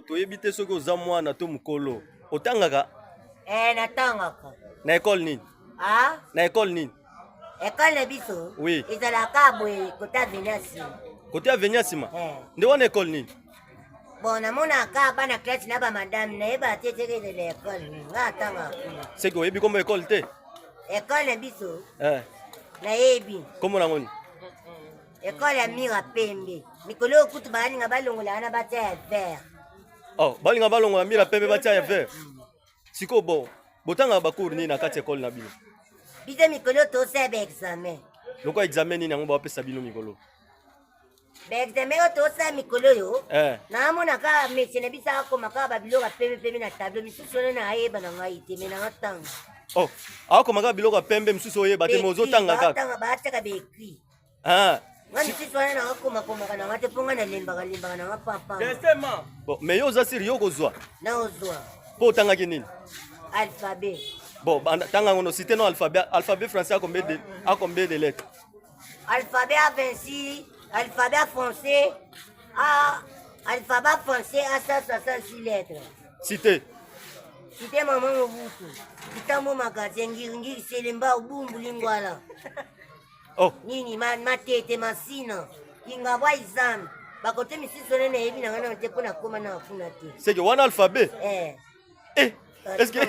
Toyebi te soki oza mwana to mokolo. Otangaka? Eh, natangaka. Na ekole nini? Ah? Na ekole nini? Ekole na biso? Oui. Ezalaka boye kota avenue ya nsima. Kote avenue ya nsima? Eh. Nde wana ekole nini? Bon, namonaka bana classe na ba madame, nayeba te soki ezala ekole nini. Nga atangaka kuna. Seke oyebi kombo ekole te? Ekole na biso? Eh. Nayebi. Kombo nango nini? Ekole ya mur ya pembe. Mikolo oyo kutu balinga balongola wana batia ya vert. Oh, balinga balongola mur ya pembe batia ya vert. Sikoyo bo botangaka bacours nini na kati ya ekole na bino? Biso mikolo tosala ba examen. Lokola examen nini yango bapesa bino mikolo? Ba examen oyo tosala mikolo oyo. Eh. Naamona kaka monsieur na biso akoma kaka ba biloko ya pembe pembe na tableau, misusu wana nayeba na ngai te, mais nanga tanga. Oh, akoma kaka biloko ya pembe misusu oyeba te, mais ozotanga kaka. Baatiaka ba écrit. Ah. Nga misusu wana nanga koma komaka nanga te mpo nga nalembaka lembaka nanga papa. Bon, mais yo oza siri yo okozwa. Na ozwa. Mpo otangaki nini? Alphabet. Bon, tanga ngono cité non alphabet, alphabet français a combien de a combien de lettres? Alphabet a 26, alphabet français a alphabet français a 166 lettres. Cité. Cité maman Mobutu. Kitambo magasin ngiringiri selemba ubumbu lingwala. Oh. Nini ma, matete masina kingabwa izambi bakote misusu wana nayebi na ngai nano te mpo nakoma na kuna te. Seke wana alphabet? Eh. Eh. Est-ce que